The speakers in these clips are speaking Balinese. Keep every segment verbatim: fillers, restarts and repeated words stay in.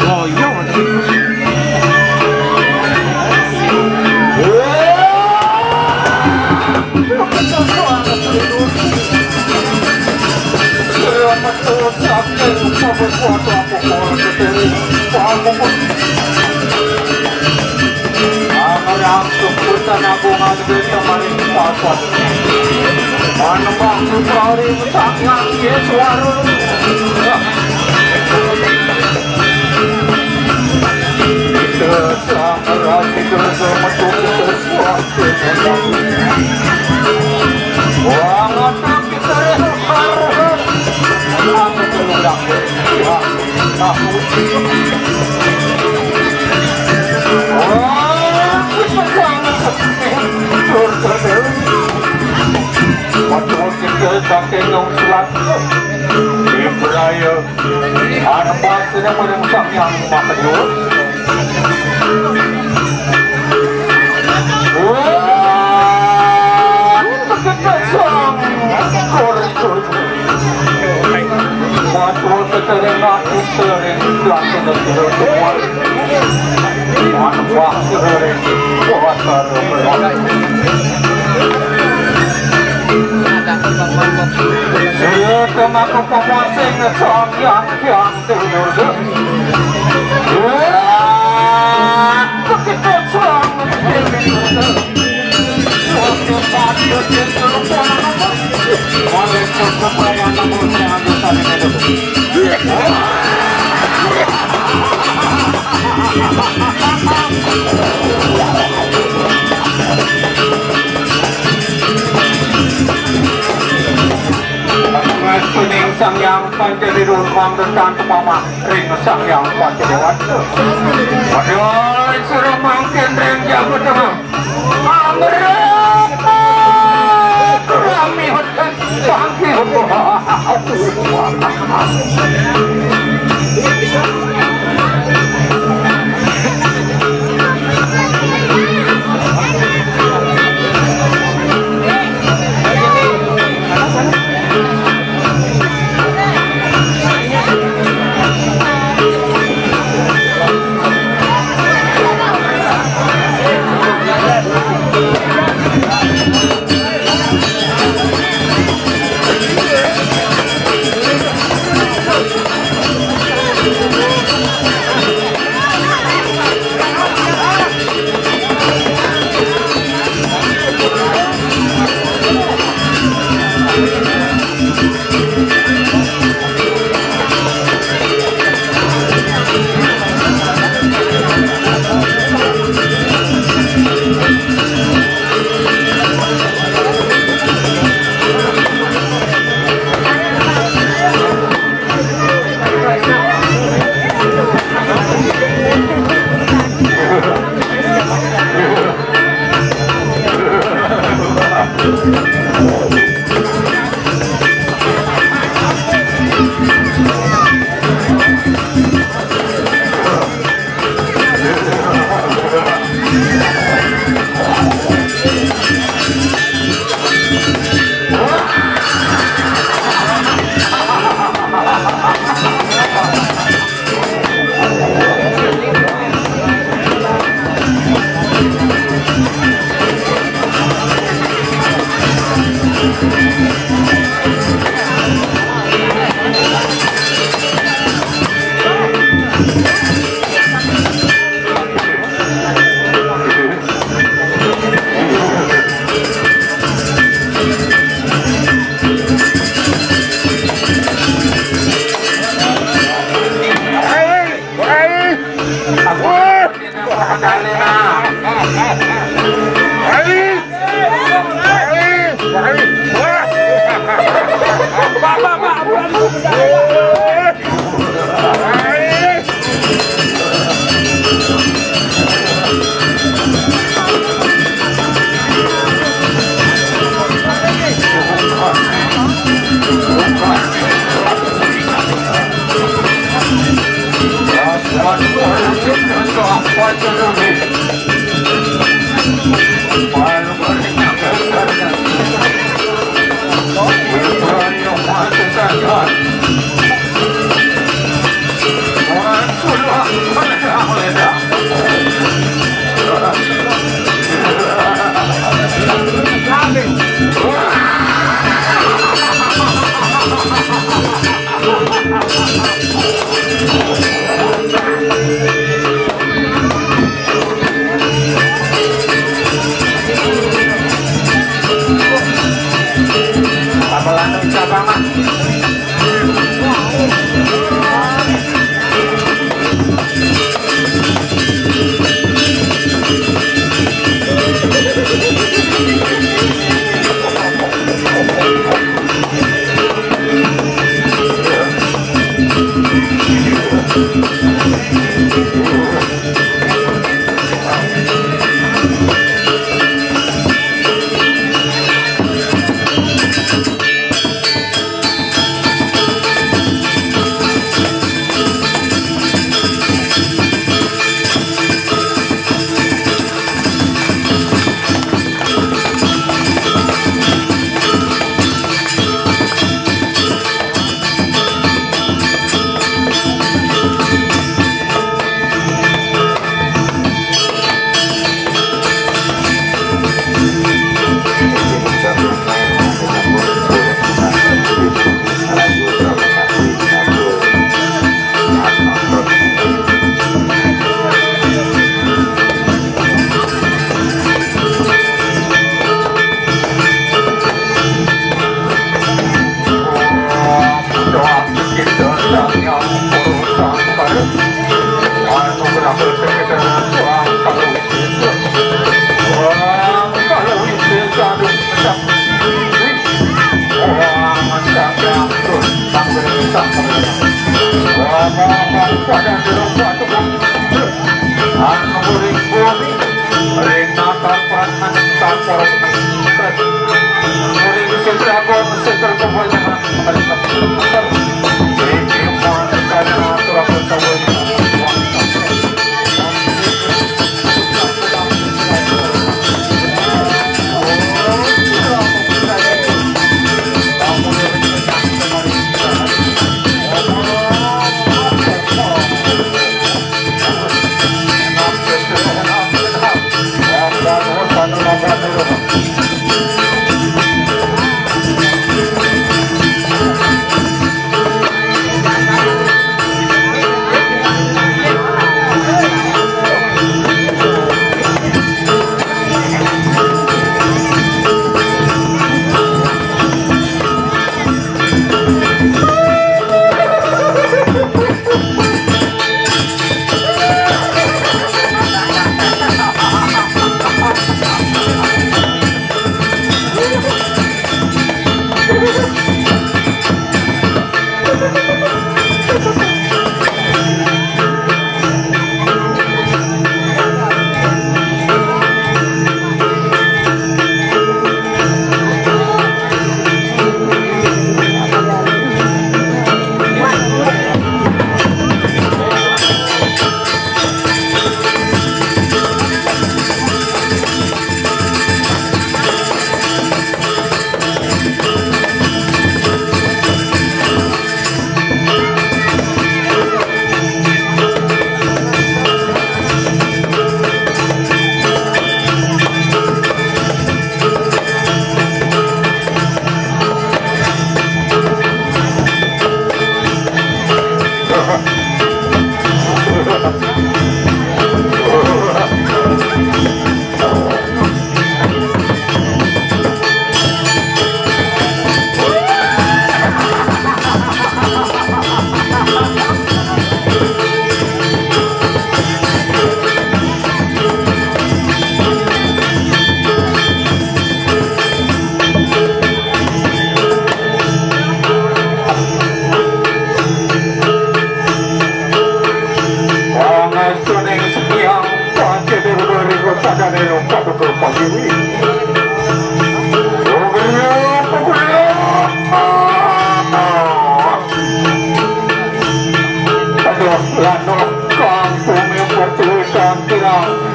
Oh iya, Mas. Manembak putra ring Sang Hyang Yeswara. Kita sang raja kerja metu kita suatu. Wah, mata kita rehar. Aku teludak. Wah, kita sangat sedih. Tur, tur, tur. Matur kita saking nang selat. Ibraya. Anembak sini paring Sang Hyang Makajur. Wah, kita sang. Tur, tur. Matur setereng aku sering datang ke Tuhan. Anembak sering. Wah, taruh. Iya, kemaku pemasing Sang Hyang Hyang Durga. Iya, begitu suami. Suami pada dia terlupa. Oleh kebayang namun saya anggota di Medan. Mas kuning Sang Hyang Panca Dewa, pambetan pamah ring Sang Hyang Panca Dewa. Padahal suruh mangkin ring jagat tengah. Amrata rami hotel.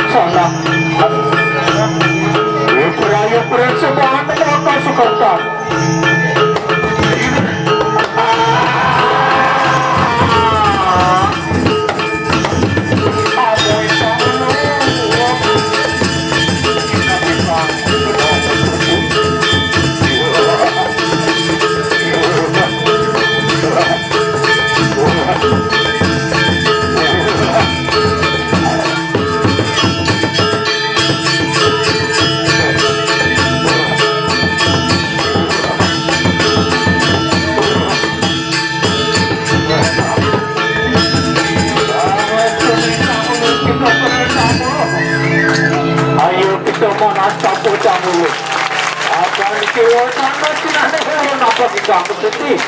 Sana. Upaya prinsip bahan maka sukarta. Ayo kita mau nantap bocah dulu. Akan kita sana sini, kenapa kita sedih?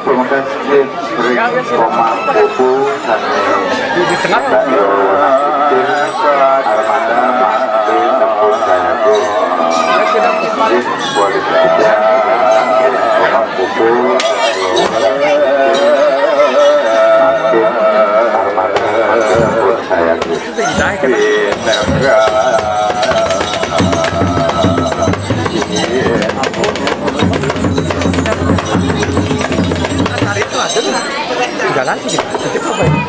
Pemungkas Jin Ring Komang Kubu Sani Bayu Nasution Armada Mangke Tembung Sayaku. Jin Polisi Komang Kubu Mangke Armada Mangke Tembung Sayaku. Jalan sih, apa ini?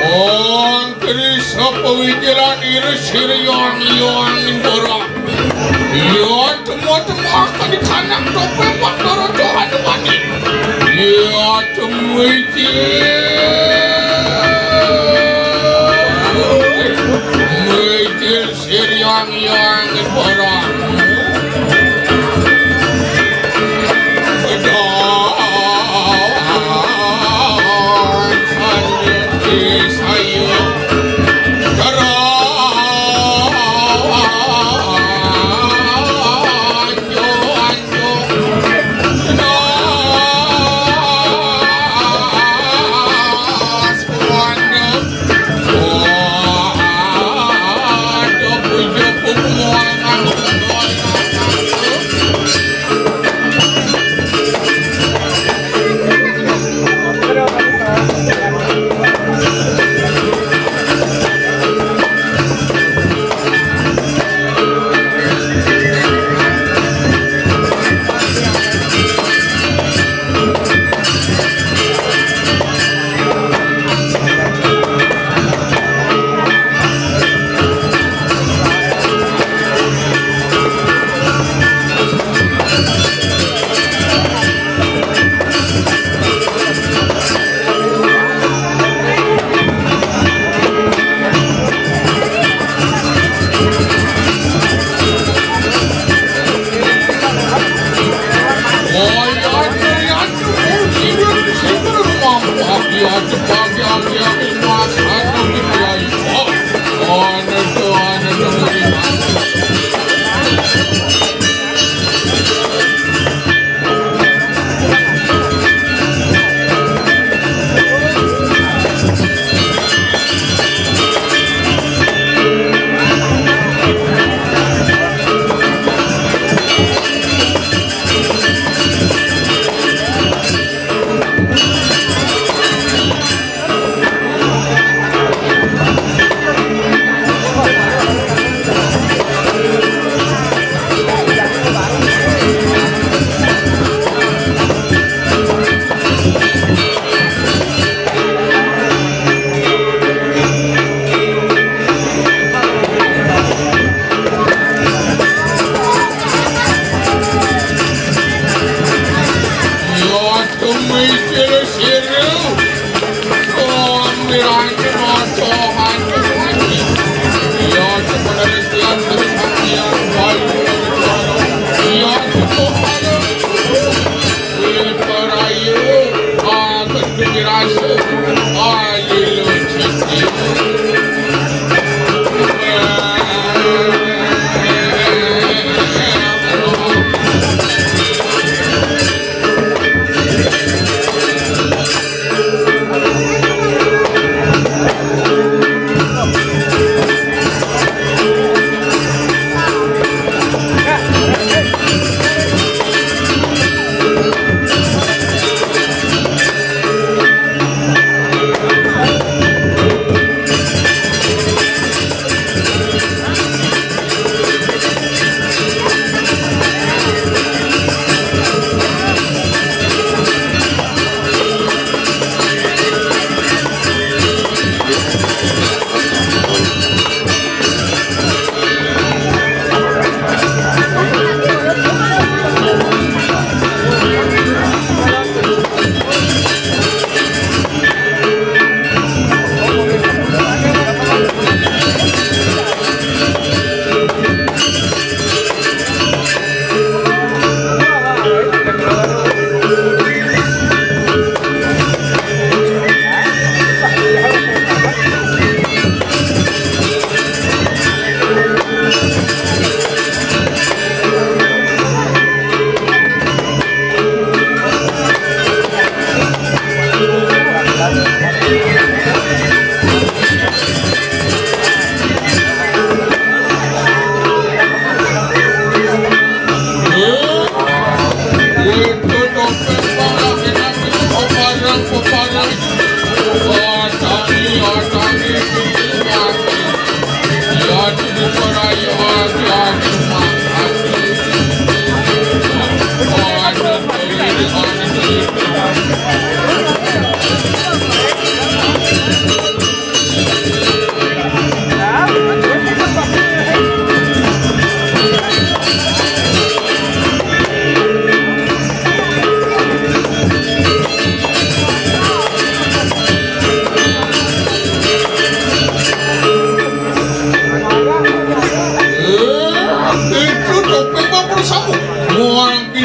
Wong Krisna pawijilan ira sira yong-yong ing para. Ya temu-temu akan dikanang topeng Batara Johan Wani. Ya temu ijin. Temu ijin sira yong-yong ing para.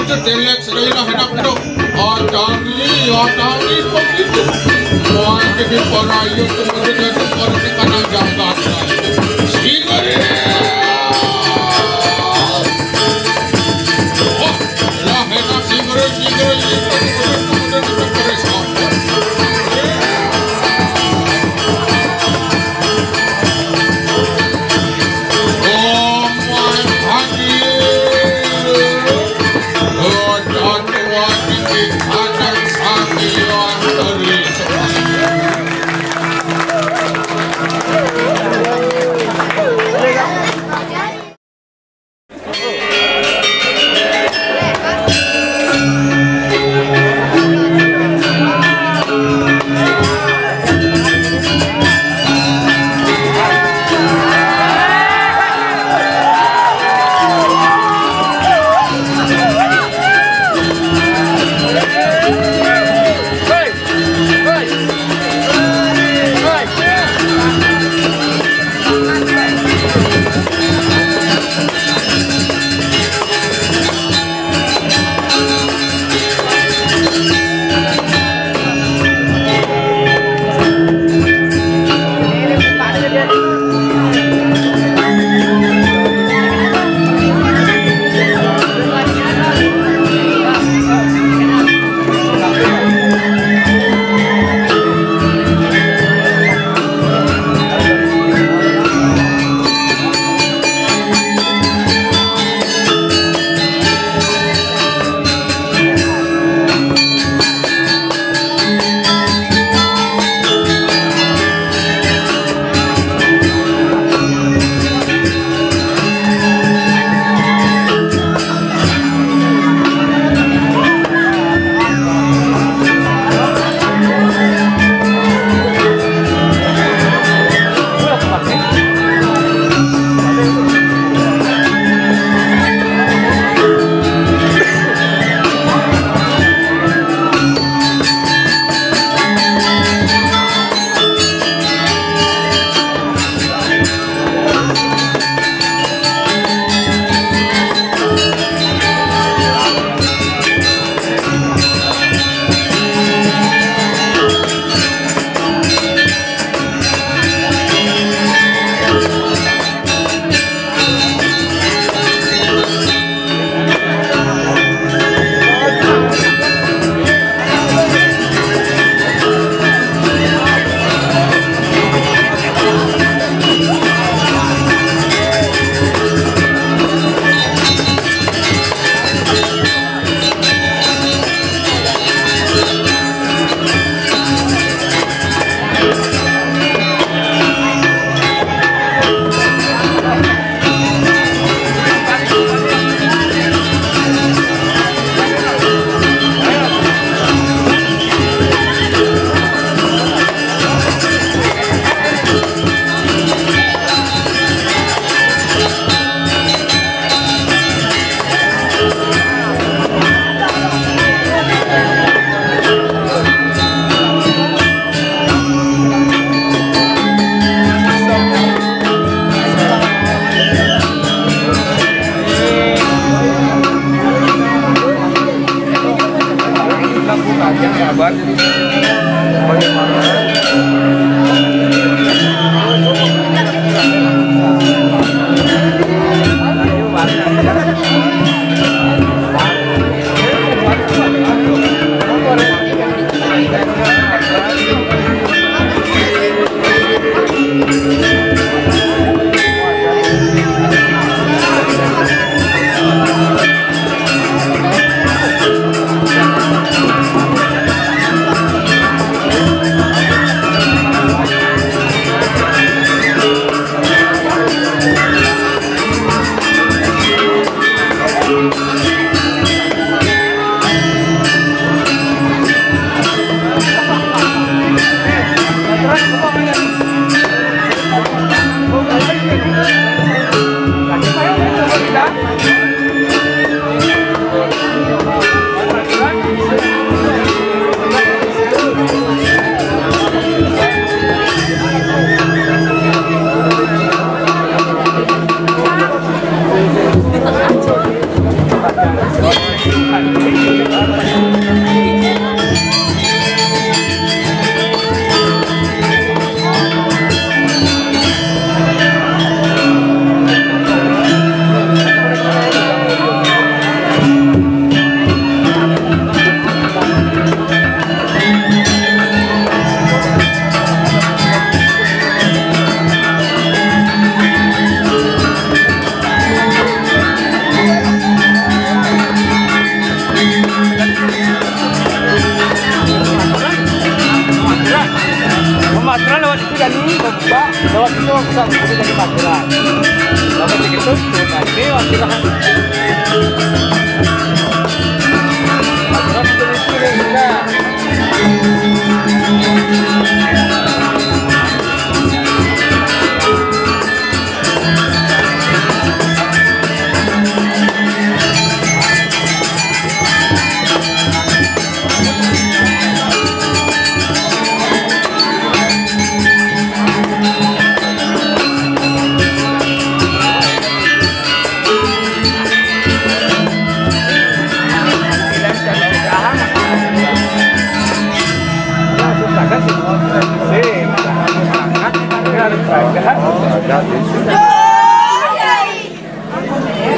Delek sedaya hendak dok. Adangi, adangi begitu. Wah, jadi para ayu kemudian itu pada tekanan jagat. Singeri. Wah, lah hendak singeri, singeri, singeri, singeri, singeri, singeri.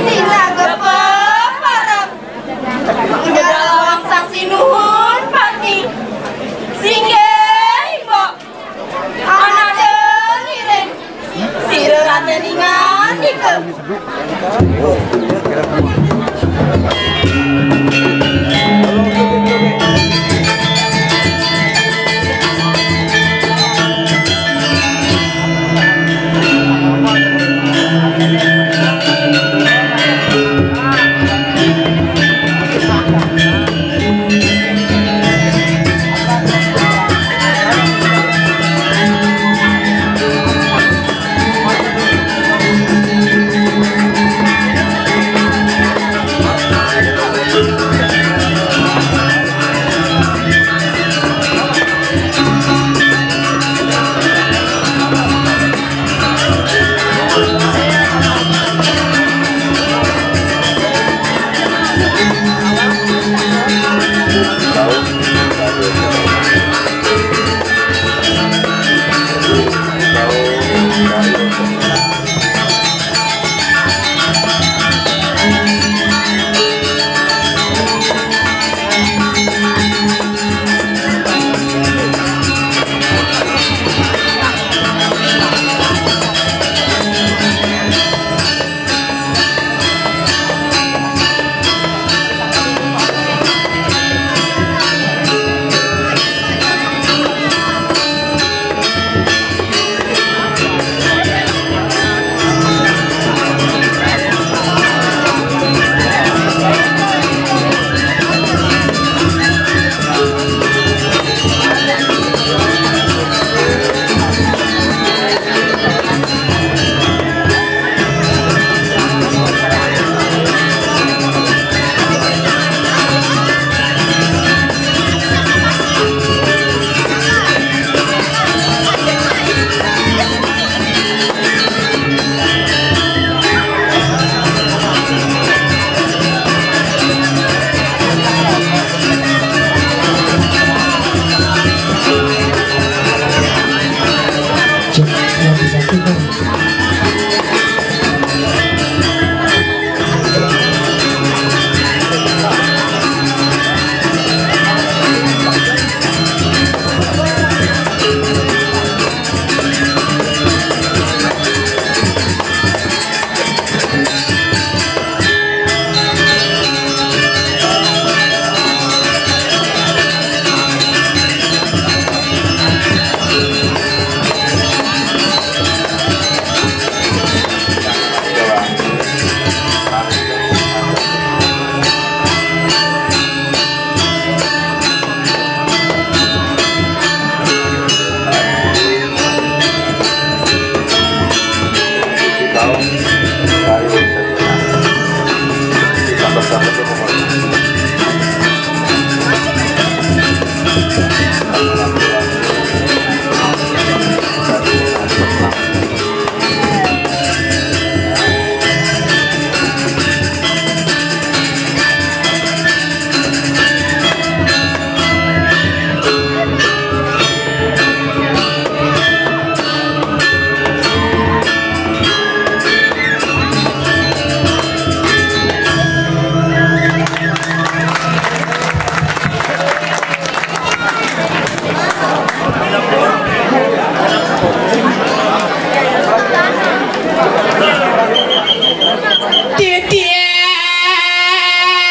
Tina gepeparang. Ida lawang saksi nuhun pati. Singgih, Mbok. Anak ngiring. Sira rateningan nika.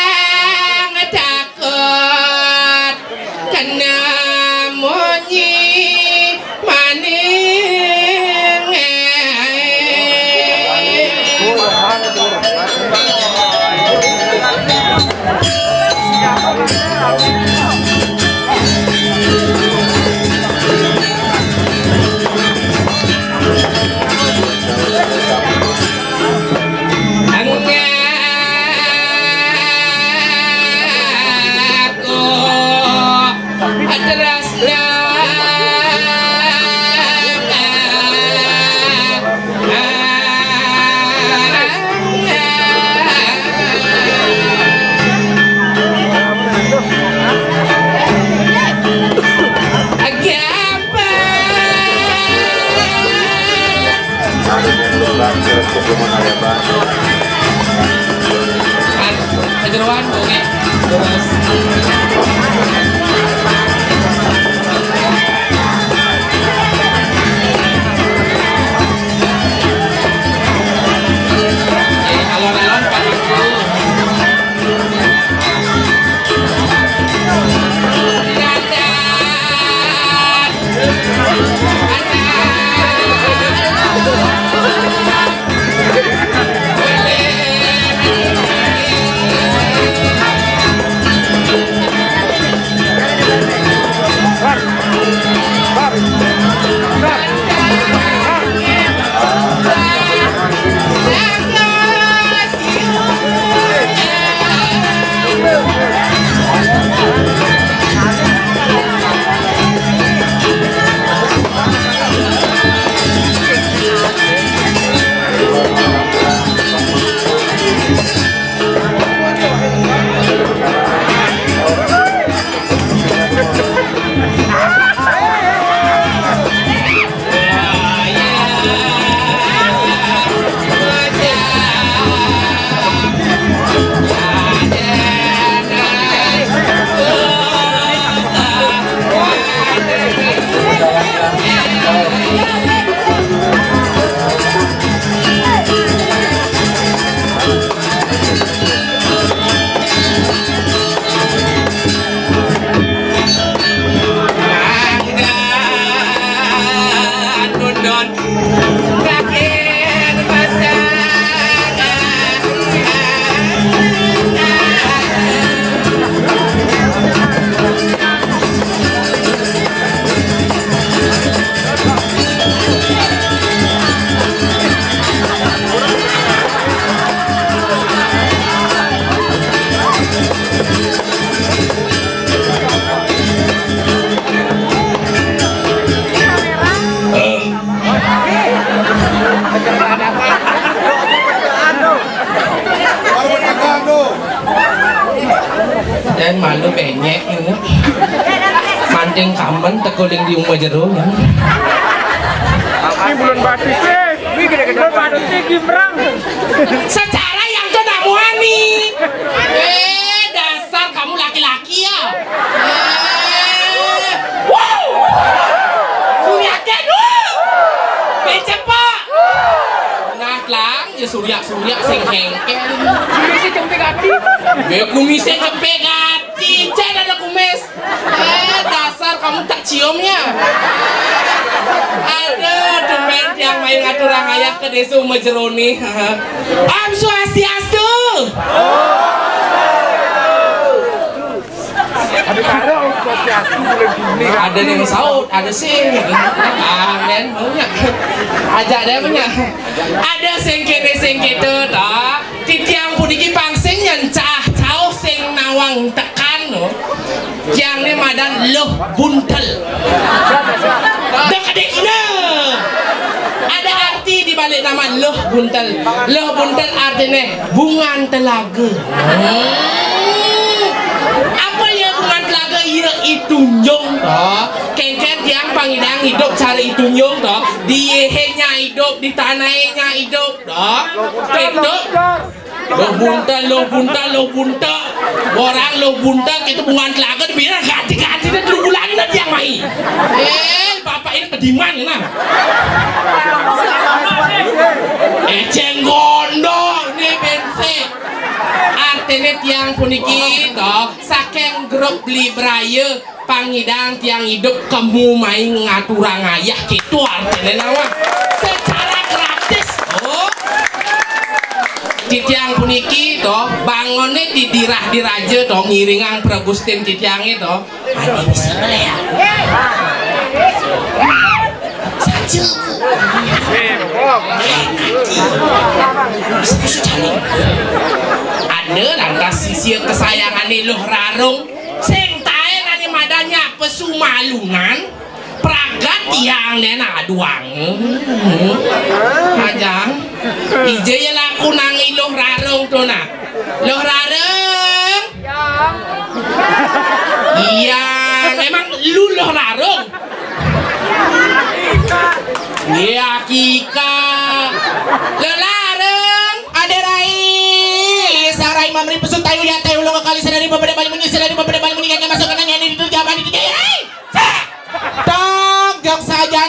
Titiang takut kena munyi maning. Dan malu benyek ini. Manting kamen tekuling di rumah jero ya. Ini bulan batis eh. Bulan batis eh gimbrang. Secara yang tuh namuani. Eh, dasar kamu laki-laki ya. Eh, wow. Suriaken, wow. Becek, Pak. Nah, Lang, ya suriak-suriak sing hengken. Kumisé cempe gati. Ya kumisé cempe gati. Cek ada kumis. Eh, dasar kamu tak ciumnya. Aduh, tumben tiang main ngaturang ayah ke desa Mejeroni. Om Swastiastu. Ada yang saut, ada sing. Amin, banyak. Ajak dia banyak. Ada sing kene sing kete, ta. Titiang puniki pang sing nyencah cauh sing nawang tekan, no. Tiang ne madan Luh Buntel. Dah kadek ina. Ada arti di balik nama Luh Buntel. Luh Buntel artine bungan telaga. Hmm. Apa ya bungan telaga? Iya itunjung to. Kengken tiang pangidang hidup cara itunjung to. Di yehenya hidup, di tanahnya hidup to. Hidup. Luh Buntel, Luh Buntel, Luh Buntel. Orang Luh Buntel itu bungan telaga di bilang ganti-ganti dan dulu bulan ini tiang mai. Eh, bapak ini kediman nah. Ejeng gondok nih bense. Artine tiang puniki to saking grup Bli Braya pangidang tiang hidup kemu main ngaturang ayah gitu artine nawa. Secara gratis. Oh. Titiang puniki to bangone di dirah diraja to ngiringang pragustin titiange to. Adi bisa ngeliat. Saja. Ada lantas sisia kesayangane Luh Rarung sing taenane madannya pesumalunan pragat tiang dena aduang. Ajang. Ije ya laku nang Luh Rarung to nah. Luh Rarung. Iya, memang lu Luh Rarung. Iya, Kika. Luh Rarung. Ade Rai, sarai mamri pesut tayu ya tayu lo kali sadari beberapa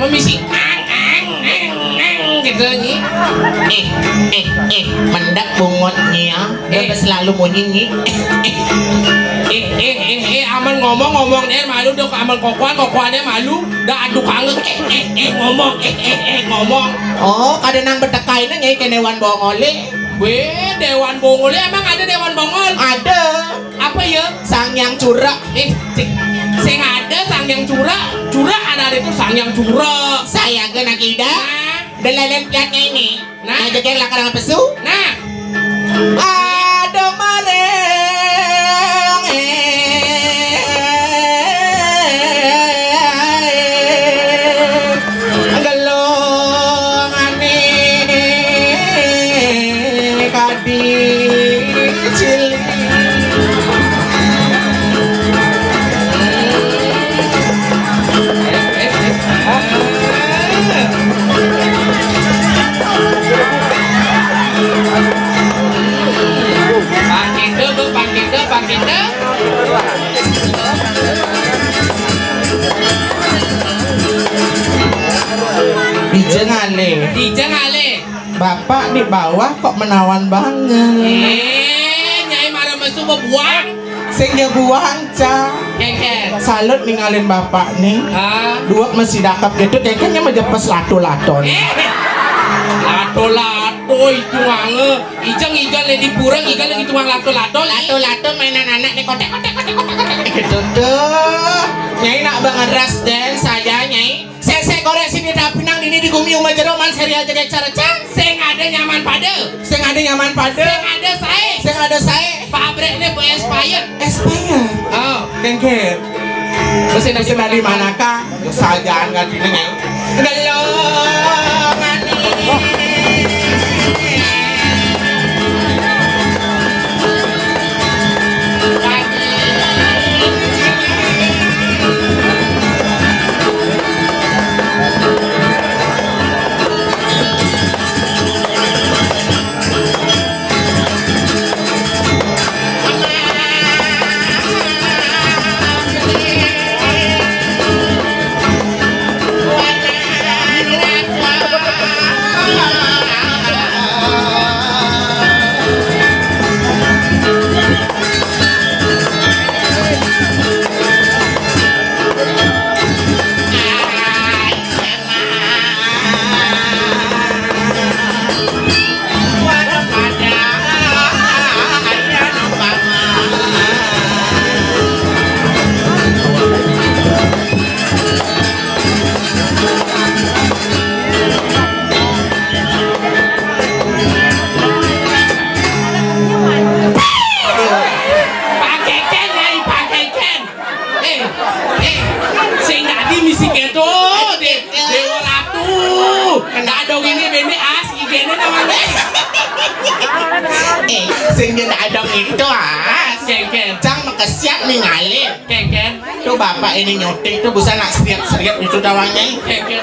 Memisi ang, ang, ang, ang gitu, Nyi. Eh, eh, eh, mendak bungut, Nyi, ya. Dia Eh. Selalu munyi, Nyi. Eh, eh, eh, eh, aman ngomong, ngomong deh malu dok, aman kokoan, kokoannya malu, dah adu kangen, eh, eh, eh, ngomong, eh, eh, eh, ngomong. Oh, kada nang betekai na, Nyai, kenewan bongole. Weh, dewan bongole, emang ada dewan bongol? Ada. Apa ya? Sang yang curak. Eh, sing, sing ada sang yang curak, curak ada, ada itu sang yang curak. Saya ke nak ida. Nah. Dalalan piatnya ini. Nah. Nah, jadi yang lakar dengan pesu. Nah. Ada maring, eh, gelongane kadi cilik. Pandita, Bu, pandita, pandita. Dijeng ale. Dijeng ale. Bapak di bawah kok menawan banget. Eh, Nyai marah mesu bebuang. Sing ya buang, Ca. Kengker. Salut ningalin bapak nih. Ah. Duak masih dakap gitu, kayaknya mah jepes lato-lato nih. Eh. Lato-lato itu wange. Ijeng, ijeng le di pura, ijeng lagi tuang lato-lato. Lato-lato mainan anak nih, kotek, kotek, kotek, kotek, kotek. Gitu tuh. Nyai nak bangeras dan saya, Nyai. Sesek goreng sini tapi nang ini di gumi uma jero man seri aja kayak cara cang. Sing ada nyaman pada. Sing ada nyaman pada. Sing ada sae. Sing ada sae. Pabrik ini bu expired. Expired. Oh. Kengker. Terus ini bisa dari manakah? Sajaan nggak dini, Nyai. Gelongan ini. Sing dia ada itu, ah. Kénkén. Cang makesiat ningali. Kénkén. Tuh bapak ini nyuting tuh bisa nak seriat-seriat itu tawanya. Kénkén.